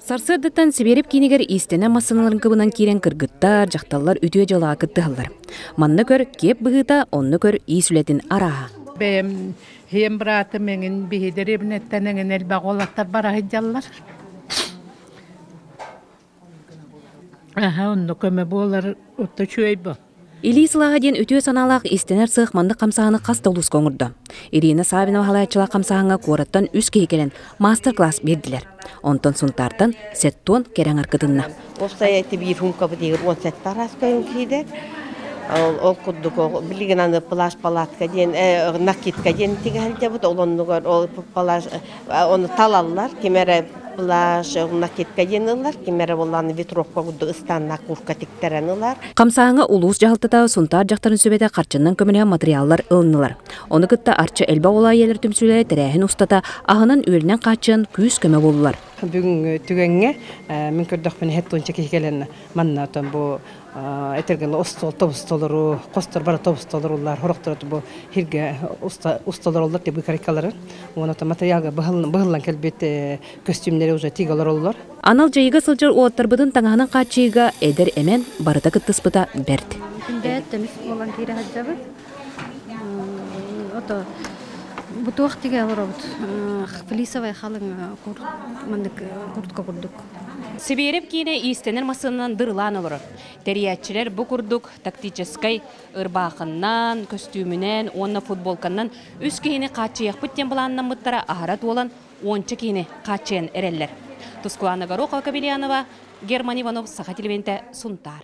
Сарсыардаттан Сибиэрэп киинигэр иистэнэ массыыналарын кыбынан киирэн кыргыттар, дьахталлар үтүө дьыалаҕа кыттыһаллар. Манна көр киэп быһыыта, онно көр иис үлэтин арааһа. Бэйэм ийэм быраатым эҥин биһи дэриэбинэттэн эҥин элбэх уолаттар бара сылдьаллар. Аһа, онно көмө буолар отто үчүгэй бо. Илии сылааһа диэн үтүө санаалаах истэнэр сыах маннык хамсааһыны хас да улууска оҥордо. Ирина Саввинова салайааччылаах хамсааһыҥҥа куораттан үс киһи кэлэн маастар-класс биэрдилэр. Онтон Сунтаартан сеттуон кэрэ аҥар кытынна. Уопсайа ити биир хункабыт игр 17 араас көйүн киирэр. Ол, ол курдук билигин аны плащ палатка диэн накидка диэн тигэһэлдьэбит. Ол оннугар ол плащ ону талаллар. Ким эрэ плащ накидка диэн ылар, ким эрэ буоллаҕына ветровка курдук ыстаннаах куртка тиктэрэн ылар. Хамсааһыҥҥа улуус дьаһалтата Сунтаар дьахтарын сүбэтэ харчынан көмөлөһөн матырыйааллар ылыннылар. Ону кытта Арчы элбэх оҕолоох ийэлэр түмсүүлэрэ тэрээһин устата аһынан-үөлүнэн хааччыйан күүс-көмө буоллулар. Бүгүҥҥү түгэҥҥэ мин көрдөхпүнэ һэт киһи кэлэн манна отон бу этэргэн остуол тобустолору хостор бара тобустолоруллар хорохтору бу хиргэ усталар оллар тибы карикалары уонна материалга быһыллан кэлбит көстүүмнэри уже тигэ олороллор. Анал дьайыыга сылдьар уолаттарбытын таҥаһынан хааччыйыыга эдэр эмэн барыта кыттыспыта бэрт. Күндээт тэмис буолан киирэ сылдьабыт. Ото бутуох тигэ олоробут. Флисовай халыҥ маннык куртка курдук. Сибиэрэп киинэ иистэнэр массыынанан дырылаан олорор. Тэрийээччилэр бу курдук тактическай ырбаахыннан, көстүүмүнэн уонна футболканнан үс киһини хааччыйыахпыт диэн былааннаммыттара аһара туолан уонча киһини хааччыйан эрэллэр. Тускулаана Горохова-Кобельянова, Герман Иванов, Саха телевидениетэ, Сунтаар.